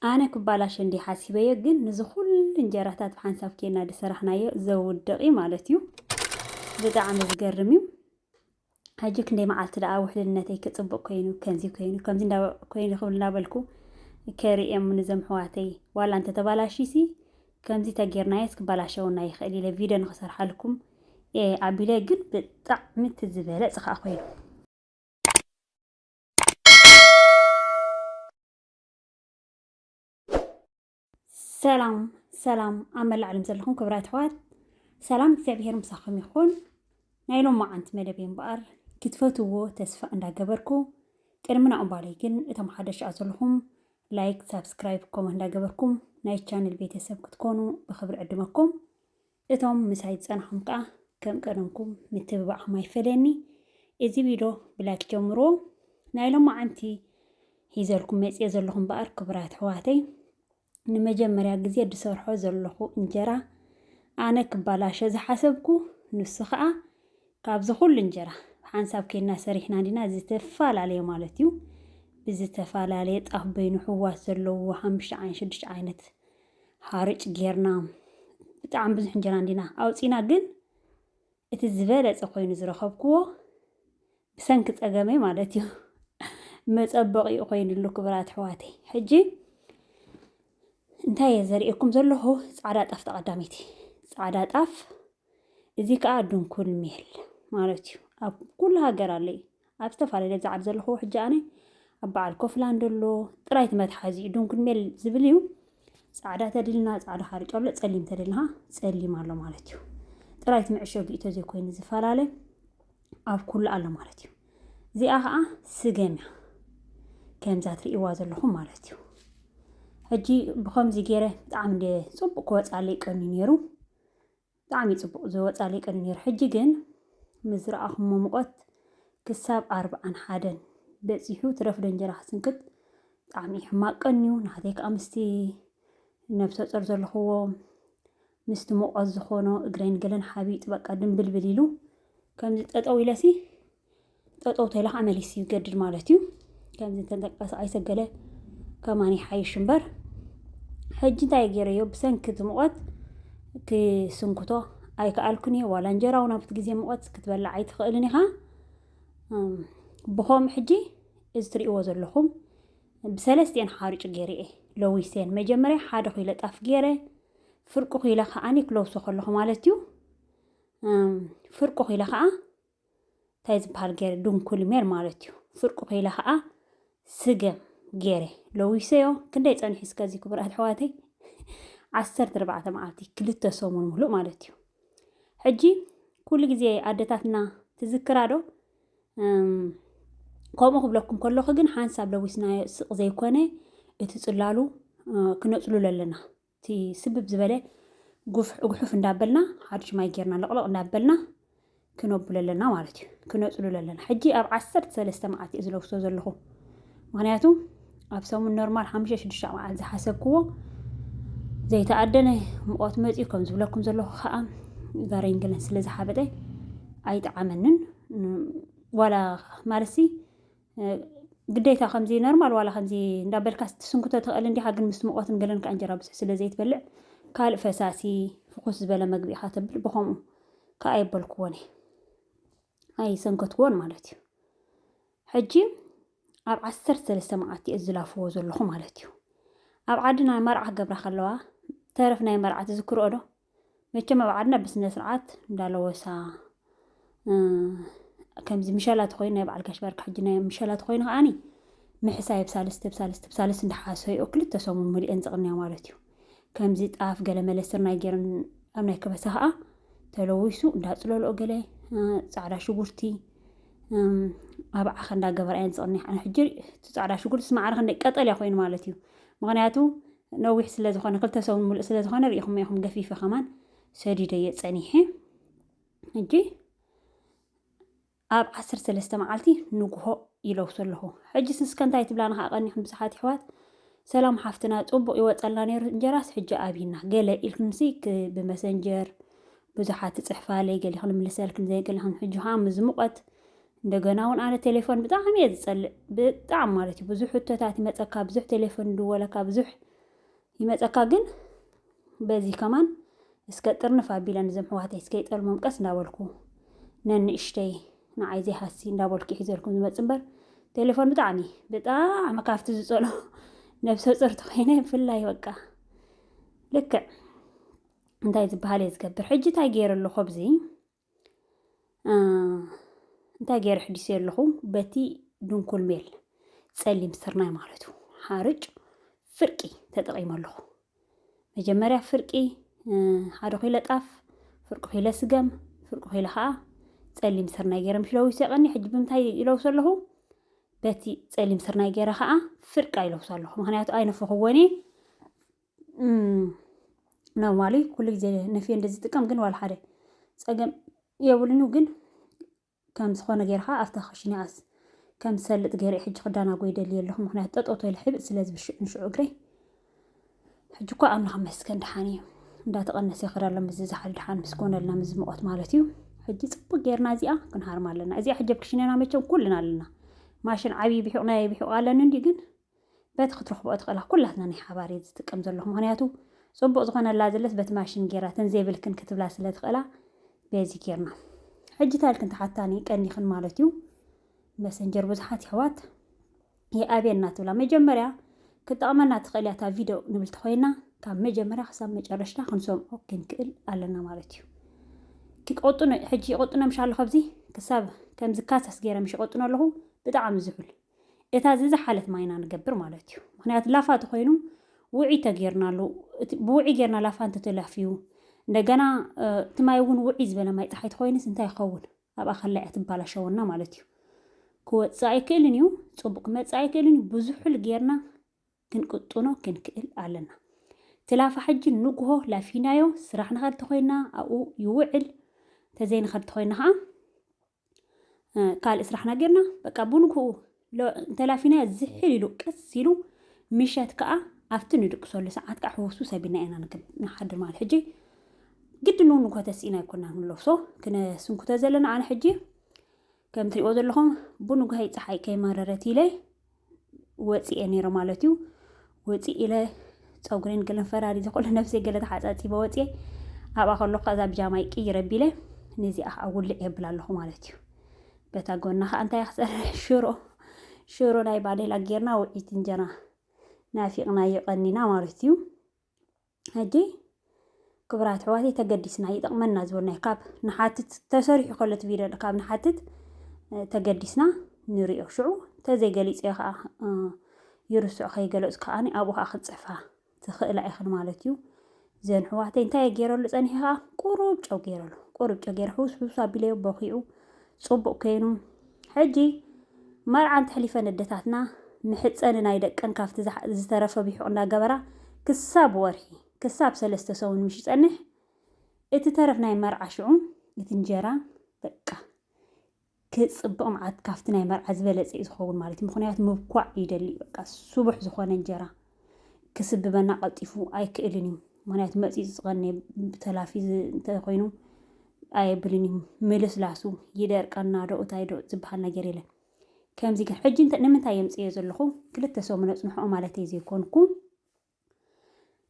ኣነ ክባላሸ እንዲ ሓሲበዮ፣ ግን ንዚ ኩሉ እንጀራታት ብሓንሳብ ኬና ዝሰራሕናዮ ዘውድቕ እዩ ማለት እዩ። ብጣዕሚ ዝገርም እዩ። ሕጂ ክንደይ መዓልቲ ደኣ ውሕልነተይ ክጽብቕ ኮይኑ፣ ከምዚ ኮይኑ፣ ከምዚ እንዳ-፣ ኮይኑ ክብል እንዳበልኩ ከርእየም ንዘም ኣሕዋተይ። ዋላ እንተተባላሽሲ፣ ከምዚ ተጌርናዮስ ክባላሸወና ይኽእል ኢለ ቪድዮ ንኽሰርሓልኩም እየ ኣቢለ፣ ግን ብጣዕሚ እቲ ዝበለጸ ኸኣ ኮይኑ። ሰላም ሰላም፣ ኣብ መላእ ዓለም ዘለኹም ክቡራት ኣሕዋት፣ ሰላም እግዚኣብሔር ምሳኹም ይኹን። ናይ ሎማዓንቲ መደብ እምበኣር ክትፈትዎ ተስፋ እንዳገበርኩ፣ ቅድሚ ናኡ እምባለይ ግን እቶም ሓደሽ ዘለኹም ላይክ፣ ሳብስክራይብ፣ ኮመንት እንዳገበርኩም ናይ ቻነል ቤተሰብ ክትኮኑ ብኽብሪ ዕድመኩም። እቶም ምሳይ ዝጸናሕኩም ከኣ ከም ቀደምኩም ምትብባዕኩም ኣይፈለየኒ። እዚ ቪድዮ ብላይክ ጀምርዎ። ናይ ሎማዓንቲ ሒዘልኩም መጽየ ዘለኹ እምበኣር ክቡራት ኣሕዋተይ፣ ንመጀመርያ ግዜ ዝሰርሖ ዘለኹ እንጀራ ኣነ ክባላሸ ዝሓሰብኩ፣ ንሱ ኸኣ ካብዚ ኩሉ እንጀራ ሓንሳብ ኬድና ሰሪሕና እንዲና ዝተፈላለየ ማለት እዩ። ብዝተፈላለየ ጣፍ በይኑ ሕዋስ ዘለዎ ሓሙሽተ ዓይን ሽዱሽተ ዓይነት ሓርጭ ጌርና ብጣዕሚ ብዙሕ እንጀራ እንዲና ኣውፂና፣ ግን እቲ ዝበለፀ ኮይኑ ዝረኸብክዎ ብሰንኪ ፀገመይ ማለት እዩ መፀበቒኡ ኮይኑሉ ክቡራት ኣሕዋተይ። ሕጂ እንታይ እየ ዘርእየኩም ዘለኹ? ፃዕዳ ጣፍ ተቐዳመይቲ። ፃዕዳ ጣፍ፣ እዚ ከዓ ድንኩል ሜል ማለት እዩ። ኣብ ኩሉ ሃገር ኣሎ እዩ። ኣብ ዝተፈላለየ ዛዕድ ዘለኹዎ ሕጂ ኣነ ኣብ በዓል ኮፍላንድ ኣሎ። ጥራይ እቲ መትሓዚ እዩ ድንኩል ሜል ዝብል እዩ። ፃዕዳ ተደልና ፃዕዳ ሓርጭ ኣሎ፣ ፀሊም ተደልና ጸሊም ኣሎ ማለት እዩ። ጥራይ እቲ መዕሸጊ እዩ ተዘይኮይኑ ዝፈላለ ኣብ ኩሉ ኣሎ ማለት እዩ። እዚኣ ከዓ ስገም እያ፣ ከምዛ ትርእይዋ ዘለኹም ማለት እዩ። ሕጂ ብኸምዚ ገይረ ብጣዕሚ እንደ ጽቡቕ ክወጻለይ ቀንዩ ነይሩ። ብጣዕሚ ጽቡቕ ዝወጻለይ ቀንዩ ነይሩ። ሕጂ ግን ምስ ዝረኣኹሞ ሙቐት ክሳብ ኣርብዓን ሓደን በጺሑ፣ ትረፍዶ እንጀራ ክስንክት ብጣዕሚ እዩ ሕማቕ ቀንዩ። ናተይ ከኣ ምስቲ ነብሰ ጾር ዘለኽዎ፣ ምስቲ ሙቐት ዝኾኖ እግረይን ገለን ሓቢጡ በቃ ድምብልብል ኢሉ። ከምዚ ጠጠው ኢለሲ፣ ጠጠው ተይለ ከዓ መሊሱ ይገድድ ማለት እዩ። ከምዚ እንተንቀሳቒሰ ገለ ከማን ይሓይሽ እምበር። ሕጂ እንታይ ገይረዮ? ብሰንኪ እቲ ሙቐት ክስንክቶ ኣይከኣልኩን እየ። ዋላ እንጀራ እውን ኣብቲ ግዜ ሙቐት ክትበልዕ ኣይትኽእልን ኢኻ። እም፣ ብኸምኡ ሕጂ እዚ ትርእይዎ ዘለኹም ብሰለስቲኤን ሓርጭ ገይረ እየ ለዊሰን። መጀመርያ ሓደ ኪሎ ጣፍ ገይረ፣ ፍርቂ ኪሎ ከኣኒ ክለውሶ ከለኹ ማለት እዩ። እም፣ ፍርቂ ኪሎ ከኣ እንታይ ዝበሃል ገይረ? ድንኩል ሜል ማለት እዩ። ፍርቂ ኪሎ ከኣ ስገም ገይረ ለዊሰዮ። ክንደይ ጸኒሑ እስከ እዚ ክቡራት ኣሕዋተይ? ዓሰርተ ኣርባዕተ መዓልቲ፣ ክልተ ሰሙን ሙሉእ ማለት እዩ። ሕጂ ኩሉ ግዜ ኣደታትና ትዝክራ ዶ? እም፣ ከምኡ ክብለኩም ከለኹ ግን ሓንሳብ ለዊስናዮ ስቕ ዘይኮነ እቲ ጽላሉ፣ እ፣ ክነጽሉሉ ኣለና። እቲ ስብብ ዝበለ ጉፍ-፣ ጉሑፍ እንዳበልና፣ ሓድሽ ማይ ጌርና ለቕለቕ እንዳበልና ክነብሎ ኣለና ማለት እዩ። ክነጽሉሉ ኣለና። ሕጂ ኣብ ዓሰርተ ሰለስተ መዓልቲ እየ ዝለውሶ ዘለኹ። ምኽንያቱ ኣብ ሰሙን ኖርማል ሓሙሽተ ሽዱሽተ መዓልቲ ዝሓሰብክዎ ዘይተኣደነ ሙቐት መጺኡ፣ ከም ዝብለኩም ዘለኹ ከኣ ጋረንግለን ስለ ዝሓበጠ ኣይጠዓመንን። ን-፣ ዋላ ማለትሲ፣ እ፣ ግዴታ ከምዚ ኖርማል ዋላ ከምዚ እንዳበልካ ትስንክቶ ትኽእል እንዲኻ፣ ግን ምስ ሙቐትን ገለን ከኣ እንጀራ ብዙሕ ስለ ዘይትበልዕ፣ ካልእ ፈሳሲ ፍኹስ ዝበለ መግቢ ኢኻ ተብል። ብኸምኡ ከኣ የበልክዎን እየ። ኣይሰንከትክዎን ማለት እዩ። ሕጂ ኣብ ዓሰርተ ሰለስተ መዓልቲ እየ ዝላፍዎ ዘለኹ ማለት እዩ። ኣብ ዓድና መርዓ ክገብራ ከለዋ፣ ተረፍ ናይ መርዓ ትዝክርኦ ዶ? መቸም ኣብ ዓድና ብስነ ስርዓት እንዳለወሳ፣ እ፣ ከምዚ ምሸላ ተኾይኑ፣ ናይ በዓል ጋሽ ባርክ ሕጂ ናይ ምሸላ ተኾይኑ ከኣኒ፣ ምሕሳይ ብ ሳልስቲ፣ ብ ሳልስቲ፣ ብ ሳልስቲ እንዳሓሰይኦ ክልተ ሰሙን መሊአን ዝቕንያ ማለት እዩ። ከምዚ ጣፍ ገለ መለ ስርናይ ገይረን ኣብ ናይ ከበሳ ከኣ ተለዊሱ እንዳጽለልኦ ገለ፣ እ፣ ጻዕዳ ሽጉርቲ፣ እም፣ ኣብ ዓኸ እንዳገበራ እየን ዝቕንያ። ኣነ ሕጂ እቲ ጻዕዳ ሽጉርትስ ማዕረ ክንደይ ቀጠልያ ኮይኑ ማለት እዩ። ምኽንያቱ ነዊሕ ስለ ዝኾነ፣ ክልተ ሰሙን ሙሉእ ስለ ዝኾነ፣ ርኢኹም ኢኹም ገፊፈ ከማን ሰዲደዮ ጸኒሐ። ሕጂ ኣብ ዓሰርተ ሰለስተ መዓልቲ ንግሆ ይለውሶ ኣለኹ። ሕጂ ስንስከ እንታይ ትብላና ከኣ ቀኒኹም ብዙሓት ኣሕዋት፣ "ሰላም ሓፍትና፣ ጽቡቕ ይወጸልና ነይሩ እንጀራስ ሕጂ ኣብይና?" ገለ ኢልክንሲ ክ-፣ ብመሰንጀር ብዙሓት ትጽሕፋለይ፣ ገሊኽን እምልሰልክን፣ ዘይገሊኽን ሕጂ ከኣ ምስ ሙቐት እንደገና እውን ኣነ ቴሌፎን ብጣዕሚ እየ ዝጸልእ፣ ብጣዕሚ ማለት እዩ። ብዙሕ ሕቶታት ይመጸካ፣ ብዙሕ ቴሌፎን ይድወለካ፣ ብዙሕ ይመፀካ። ግን በዚ ከማን እስከ ጥርንፍ ኣቢለ ንዘም ሕዋተይ እስከ ይጠልሞም ቀስ እንዳበልኩ ነንእሽተይ ንዓይ ዘይሃሲ እንዳበልኩ ይሒዘልኩም ዝመፅ እምበር ቴሌፎን ብጣዕሚ ብጣዕሚ ካብቲ ዝፀሎ ነብሰ ፁር ተኮይነ ብፍላይ በቃ ልክዕ እንታይ ዝበሃል እየ ዝገብር። ሕጂ እንታይ ገይረ ኣለኹ ኣብዚ እንታይ ገይረ ሕዲሰ ኣለኹ በቲ ድንኩል ሜል ፀሊም ስርናይ ማለት እዩ ሓርጭ ፍርቂ ተጠቒመ ኣለኹ። መጀመርያ ፍርቂ ሓደ ኪሎ ጣፍ፣ ፍርቂ ኪሎ ስገም፣ ፍርቂ ኪሎ ከዓ ፀሊም ስርናይ ገይረ ምሽ ለዊሰ ቀኒ። ሕጂ ብምንታይ ይለውሶ ኣለኹ? በቲ ፀሊም ስርናይ ገይረ ከዓ ፍርቂ ይለውሶ ኣለኹ። ምክንያቱ ኣይነፈኽዎን እየ። ኖርማሊ ኩሉ ግዜ ነፍየ እንደዚ ዝጥቀም ግን ዋላ ሓደ ፀገም የብሉን እዩ። ግን ከም ዝኾነ ገይርካ ኣብታ ክሽኒኣስ ከም ዝሰልጥ ገይረ ሕጂ ክዳና ጎይ ደልየ ኣለኹ። ምክንያቱ ጠጠው ተለ ሕብጥ ስለ ዝብል ሽዑ ንሽዑ እግረይ ሕጂ እኳ ኣምላኽ መስገን ድሓን እዩ እንዳተቐነሰ ይኸድ ኣሎ። ምስ ዝዛሓል ድሓን ምስ ኮነልና ምስ ዝምቆት ማለት እዩ። ሕጂ ፅቡቅ ገይርና እዚኣ ክንሃርማ ኣለና። እዚኣ ሕጂ ኣብ ክሽነና መቸም ኩልና ኣለና። ማሽን ዓብዪ ብሒቕ ናይ ብሒቕ ኣለኒ እንዲ ግን በቲ ክትረኽቦ ትኽእላ ኩላትና ናይ ሓባር እየ ዝጥቀም ዘለኹ። ምክንያቱ ፅቡቅ ዝኾነላ ዘለስ በቲ ማሽን ገይራ ተን ዘይብልክን ክትብላ ስለ ትኽእላ በዚ ጌርና። ሕጂ ታልክን ተሓታኒ ቀኒኽን ማለት እዩ። መሰንጀር ብዙሓት ይሕዋት የኣብየና ትብላ መጀመርያ ክጠቕመና ትኽእል እያ እታ ቪድዮ ንብል ተኮይና ካብ መጀመርያ ክሳብ መጨረሽታ ክንሰምዖ ክንክእል ኣለና ማለት እዩ። ክቆጥኖ ሕጂ ይቆጥኖ ምሽ ኣለኹ ኣብዚ ክሳብ ከምዚ ካሳስ ገይረ ምሽ ይቆጥኖ ኣለኹ። ብጣዕሚ ዝሑል እታ ዝዝሓለት ማይና ንገብር ማለት እዩ። ምክንያቱ ላፋ ተኮይኑ ውዒ ተጌርናሉ ብውዒ ጌርና ላፋ እንተተላፍዩ እንደገና እቲ ማይ እውን ውዒ ዝበለ ማይ ፀሓይ ተኮይንስ እንታይ ይኸውን? ኣብኣ ከላ እያ ትባላሸወና ማለት እዩ። ክወፅእ ኣይክእልን እዩ። ፅቡቅ ክመፅእ ኣይክእልን እዩ። ብዙሑል ጌርና ክንቅጥኖ ክንክእል ኣለና። ትላፋ ሕጂ ንጉሆ ላፊናዮ ስራሕ ንኸድ ተኮይና ኣብኡ ይውዕል። ተዘይንኸድ ተኮይና ከዓ ካልእ ስራሕና ጌርና በቃ ብንግኡ እንተላፊና ዝሕል ኢሉ ቀስ ኢሉ ምሸት ከዓ ኣብቲ ንድቅሰሉ ሰዓት ከዓ ሕውሱ ሰቢና ኢና ንሓድር ማለት ሕጂ ግድን እውን ንጎተስ ኢና ይኮና ንለብሶ ክነስንኩተ ዘለና ኣነ ሕጂ ከም ትሪእዎ ዘለኹም ብንጉሀይ ፀሓይ ከይመረረት ኢለ ወፂኤ ነይረ ማለት እዩ። ውፅእ ኢለ ፀጉሬን ገለን ፈራሪ ዘኮለ ነብሰይ ገለ ተሓፃፂበ ወፅኤ ኣብኣ ከለኩ ከዛ ብጃማይ ቅይር ኣቢለ ነዚኣ ከዓ ውልዕ የብል ኣለኹ ማለት እዩ። በታ ጎና ከዓ እንታይ ክሰርሕ ሽሮ ሽሮ ናይ ባዴላ ጌርና ውዒት እንጀራ ናፊቕናዮ ቀኒና ማለት እዩ። ሕጂ ክብራት ኣሕዋተይ ተገዲስና ይጠቕመና ዝበልናዮ ካብ ንሓትት ተሰሪሑ ከሎ እቲ ቪድዮ ካብ ንሓትት ተገዲስና ንሪኦ ሽዑ ተዘይገሊፀዮ ከዓ ይርስዖ ከይገለፁ ከዓኒ ኣብኡ ከዓ ክትፅሕፋ ትኽእላ ኢኽን ማለት እዩ። ዘን ኣሕዋተይ እንታይ ገይረሉ ፀኒሐ ከዓ ቁሩብ ጨው ገይረሉ ቁሩብ ጨው ገይረ ሕውስ ሕውስ ኣቢለዮ በኺዑ ፅቡቅ ኮይኑ ሕጂ መርዓ እንተሕሊፈን ኣደታትና ምሕፀኒ ናይ ደቀን ካብቲ ዝተረፈ ብሒቕ እንዳገበራ ክሳብ ወርሒ ክሳብ ሰለስተ ሰሙን ምሽ ይፀንሕ እቲ ተረፍ ናይ መርዓ ሽዑ እቲ እንጀራ በቃ ክፅብቕ መዓት ካብቲ ናይ መርዓ ዝበለፀ እዩ ዝኸውን ማለት እዩ። ምክንያቱ ምብኳዕ ይደሊ እዩ። በቃ ስቡሕ ዝኾነ እንጀራ ክስብበና ቀልጢፉ ኣይክእልን እዩ። ምክንያቱ መፂኡ ዝፀነ ተላፊ እንተኮይኑ ኣየብልን እዩ። ምልስላሱ ይደርቀና ዶ እታይ ዶ ዝበሃል ነገር የለን። ከምዚ ግን ሕጂ ንምንታይ የምፅዮ ዘለኹ ክልተ ሰሙን ኣፅንሕኦ ማለተይ ዘይኮንኩ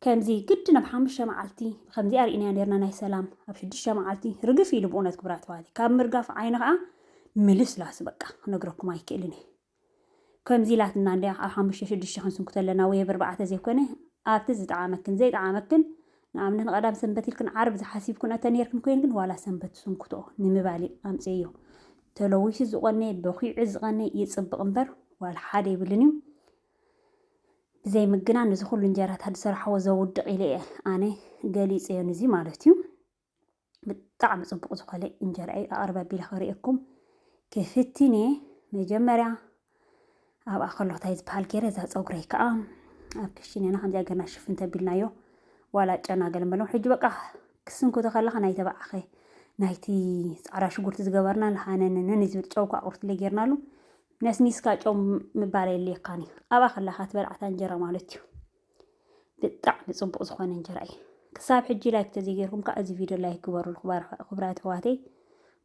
ከምዚ ግድን ኣብ ሓሙሽተ መዓልቲ ከምዚኣ ርኢናያ ነርና ናይ ሰላም ኣብ ሽዱሽተ መዓልቲ ርግፍ ኢሉ ብእውነት ክብራት ተዋቲ ካብ ምርጋፍ ዓይኒ ከዓ ምልስላስ በቃ ክነግረኩም ኣይክእልን እየ። ከምዚ ኢላትና እንዲ ኣብ ሓሙሽተ ሽዱሽተ ክንስንኩ ተለና ወይ ብርባዕተ ዘይኮነ ኣብቲ ዝጠዓመክን ዘይጠዓመክን ንኣብነት ንቐዳም ሰንበት ኢልክን ዓርብ ዝሓሲብክን እተ ነርክን ኮይን ግን ዋላ ሰንበት ስንኩቶ ንምባል ኣምፅዮ ተለዊሱ ዝቆነ በኺዑ ዝቐነ ይፅብቕ እምበር ዋላ ሓደ ይብልን እዩ። ብዘይ ምግናን ነዚ ኩሉ እንጀራታት ዝሰራሕዎ ዘውድቕ ኢለ እየ ኣነ ገሊፀዮ ንዚ ማለት እዩ። ብጣዕሚ ፅቡቅ ዝኾነ እንጀራ እዩ ኣቕርበ ኣቢለ ክርእየኩም ክፍትን እየ። መጀመርያ ኣብኣ ከሎ እንታይ ዝበሃል ገይረ እዛ ፀጉረይ ከዓ ኣብ ክሽን ኢና ከምዚኣ ገርና ሽፍን ተቢልናዮ ዋላ ጨና ገለ መለም ሕጂ በቃ ክስንኩ ተኸለኻ ናይ ተባዕኸ ናይቲ ፃዕዳ ሽጉርቲ ዝገበርና ለሃነንንን ዝብል ጨውካ ኣቁርትለ ገርናሉ ነስኒስካ ጨው ምባል የድልየካን እዩ። ኣብኣ ከለኻ ትበልዓታ እንጀራ ማለት እዩ። ብጣዕሚ ፅቡቅ ዝኾነ እንጀራ እዩ። ክሳብ ሕጂ ላይክ ተዘይገርኩም ከዓ እዚ ቪድዮ ላይክ ግበሩሉ። ክቡራት ኣሕዋተይ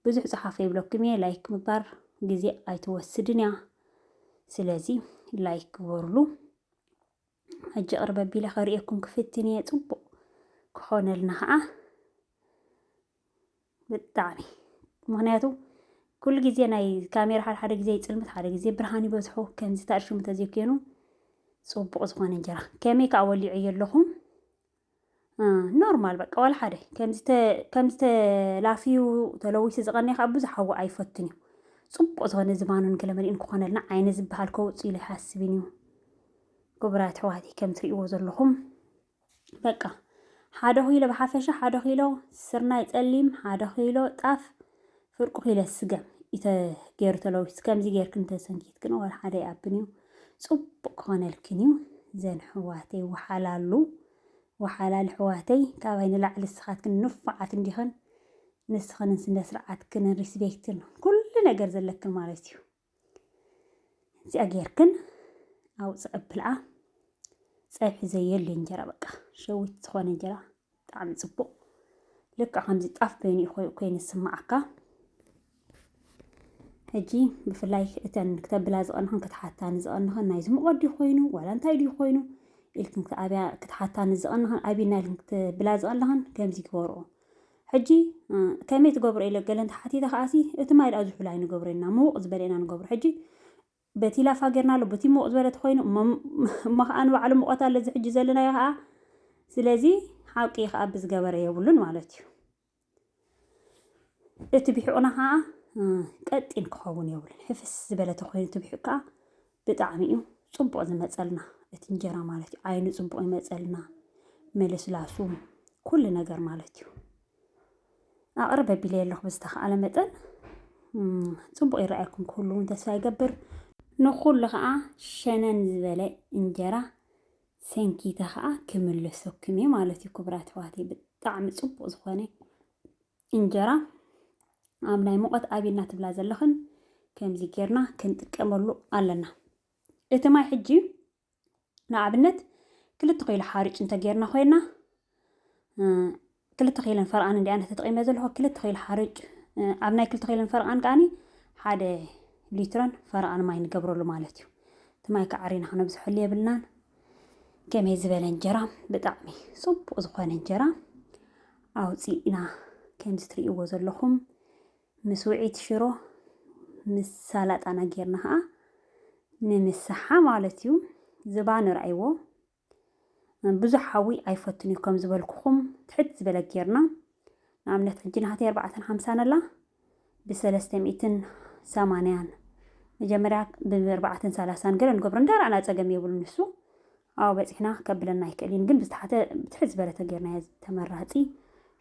ብዙሕ ፀሓፈ ይብለኩም እየ። ላይክ ምግባር ግዜ ኣይትወስድን እያ። ስለዚ ላይክ ግበሩሉ። ሕጂ ቅርብ ኣቢለ ከርእየኩም ክፍትን እየ። ጽቡቕ ክኾነልና ኸዓ ብጣዕሚ። ምኽንያቱ ኩሉ ግዜ ናይ ካሜራ ሓደ ሓደ ግዜ ይጽልምት፣ ሓደ ግዜ ብርሃን ይበዝሖ። ከምዚ ታርሽሙ ተዘይኮይኑ ጽቡቕ ዝኾነ እንጀራ። ከመይ ከኣ ወሊዐዮ ኣለኹም? እ፣ ኖርማል በቃ ዋላ ሓደ። ከምዚ ተ-፣ ከምዚ ተላፍዩ ተለዊሱ ዝቐነየ ከኣ ብዙሕ ሓዊ ኣይፈቱን እዩ። ጽቡቕ ዝኾነ ዝባኑን ገለመሊኡን ክኾነልና ዓይኒ ዝበሃል ከውጽእ ኢለ ይሓስብን እዩ። ክቡራት ኣሕዋተይ ከም ትርእይዎ ዘለኹም በቃ ሓደ ኪሎ ብሓፈሻ ሓደ ኪሎ ስርናይ ጸሊም፣ ሓደ ኪሎ ጣፍ፣ ፍርቁ ኪሎ ስገም ኢተገይሩ ተለዊስ። ከምዚ ጌርክን ተሰንኪትክን ዋላ ሓደ ይኣብን እዩ። ጽቡቕ ክኾነልክን እዩ። ዘን ኣሕዋተይ ወሓላሉ፣ ወሓላል ኣሕዋተይ፣ ካባይ ንላዕሊ ንስኻትክን ንፉዓት እንዲኽን፣ ንስኽንን ስነ ስርዓትክንን ሪስፔክትን ኩሉ ነገር ዘለክን ማለት እዩ። እዚኣ ጌርክን ኣውፅእ ኣብልኣ። ፀብሒ ዘየለ እንጀራ በቃ ሸዊት ዝኾነ እንጀራ ብጣዕሚ ፅቡቕ። ልክዕ ከምዚ ጣፍ በይኑ እዩ ኮይ-፣ ኮይኑ ዝስማዓካ። ሕጂ ብፍላይ እተን ክተብላ ዝቐንኽን ክትሓታኒ ዝቐንኽን ናይዚ ሙቐት ድዩ ኮይኑ ዋላ እንታይ ድዩ ኮይኑ ኢልክን ክትኣብያ፣ ክትሓታኒ ዝቐንኽን ኣቢና ኢልክን ክትብላ ዝቐንኽን ከምዚ ግበርኦ። ሕጂ፣ እ፣ ከመይ ትገብሮ ኢለ ገለ እንተሓቲተ ከኣሲ፣ እቲ ማይ ደኣ ዝሑል ኣይንገብሮ ኢና፣ ምውቕ ዝበለ ኢና ንገብሮ። ሕጂ በቲ ላፋ ጌርና ኣሎ፣ በቲ ምውቕ ዝበለ ተኾይኑ፣ እሞ፣ እሞ ኸዓ ንባዕሉ ሙቐት ኣለ እዚ ሕጂ ዘለናዮ ኸዓ። ስለዚ ሓቂ ኸዓ ብዝገበረ የብሉን ማለት እዩ። እቲ ቢሑቕና ኸዓ፣ እ፣ ቀጢን ክኸውን የብሉን። ሕፍስ ዝበለ ተኾይኑ እቲ ቢሑቕ ከኣ ብጣዕሚ እዩ ጽቡቕ ዝመጸልና። እቲ እንጀራ ማለት እዩ። ዓይኑ ጽቡቕ ይመጸልና። ምልስላሱ፣ ኩሉ ነገር ማለት እዩ። ኣቕርብ ኣቢለ ኣለኹ ብዝተኻእለ መጠን። እም፣ ጽቡቕ ይረኣየኩም ክህሉ እውን ተስፋ ይገብር። ንኹሉ ኸዓ ሸነን ዝበለ እንጀራ ሰንኪተ ኸዓ ክምልሰኩም እየ ማለት እዩ። ክቡራት ኣሕዋተይ፣ ብጣዕሚ ጽቡቕ ዝኾነ እንጀራ ኣብ ናይ ሙቐት ኣብና ትብላ ዘለኽን ከምዚ ጌርና ክንጥቀመሉ ኣለና። እቲ ማይ ሕጂ ንኣብነት ክልተ ኪሎ ሓርጭ እንተጌርና ኮይና፣ እ፣ ክልተ ኪሎን ፈርቓን እንዲኣነ ተጠቒመ ዘለኹ። ክልተ ኪሎ ሓርጭ፣ እ፣ ኣብ ናይ ክልተ ኪሎን ፈርቓን ከኣኒ ሓደ ሊትሮን ፈርቓን ማይ ንገብረሉ ማለት እዩ። እቲ ማይ ከዓሪና ክነብዝሐሉ የብልናን። ከመይ ዝበለ እንጀራ፣ ብጣዕሚ ጽቡቕ ዝኾነ እንጀራ ኣውፂእና ከምዚ ትርእይዎ ዘለኹም ምስ ውዒት ሽሮ ምስ ሳላጣና ጌርና ኸዓ ንምስሓ ማለት እዩ። ዝባኑ ርኣይዎ። ብዙሕ ሓዊ ኣይፈቱን እዩ፣ ከም ዝበልኩኹም ትሕት ዝበለ ጌርና፣ ንኣብነት ሕጂ ናሃተይ ኣርባዕተን ሓምሳን ኣላ ብሰለስተ ሚእትን ሰማንያን፣ መጀመርያ ብኣርባዕተን ሰላሳን ገለ ንገብሮ እንዳረኣና ጸገም የብሉን። ንሱ ኣብኡ በጺሕና ከብለና ኣይክእልን፣ ግን ብዝተሓተ ብትሕት ዝበለ ተጌርናዮ ተመራጺ።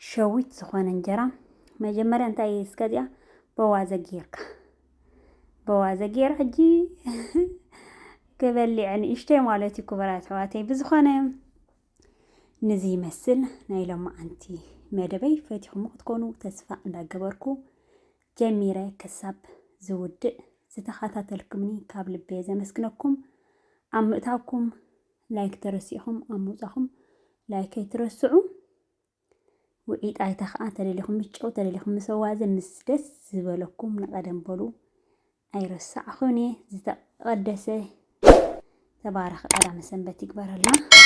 ሸዊት ዝኾነ እንጀራ መጀመርያ እንታይ እስከዚኣ በዋዘ ጌርካ፣ በዋዘ ጌር ሕጂ ክበሊዐ ንእሽተይ ማለት እዩ። ክቡራት ኣሕዋተይ፣ ብዝኾነ ንዚ ይመስል ናይ ሎማዓንቲ መደበይ። ፈቲኹም ክትኮኑ ተስፋ እንዳገበርኩ ጀሚረ ክሳብ ዝውድእ ዝተኸታተልኩምኒ ካብ ልበ ዘመስግነኩም። ኣብ ምእታውኩም ላይክ ተረሲእኹም ኣብ ምውጻኹም ላይክ ኣይትረስዑ። ውዒጣይታ ኸዓ ተደሊኹም ምስ ጨው ተደሊኹም ምስ ኣዋዘ ምስ ደስ ዝበለኩም ንቐደም በሉ። ኣይረሳዕኹን እየ። ዝተቐደሰ ተባረኸ ቀዳመ ሰንበት ይግበረልና።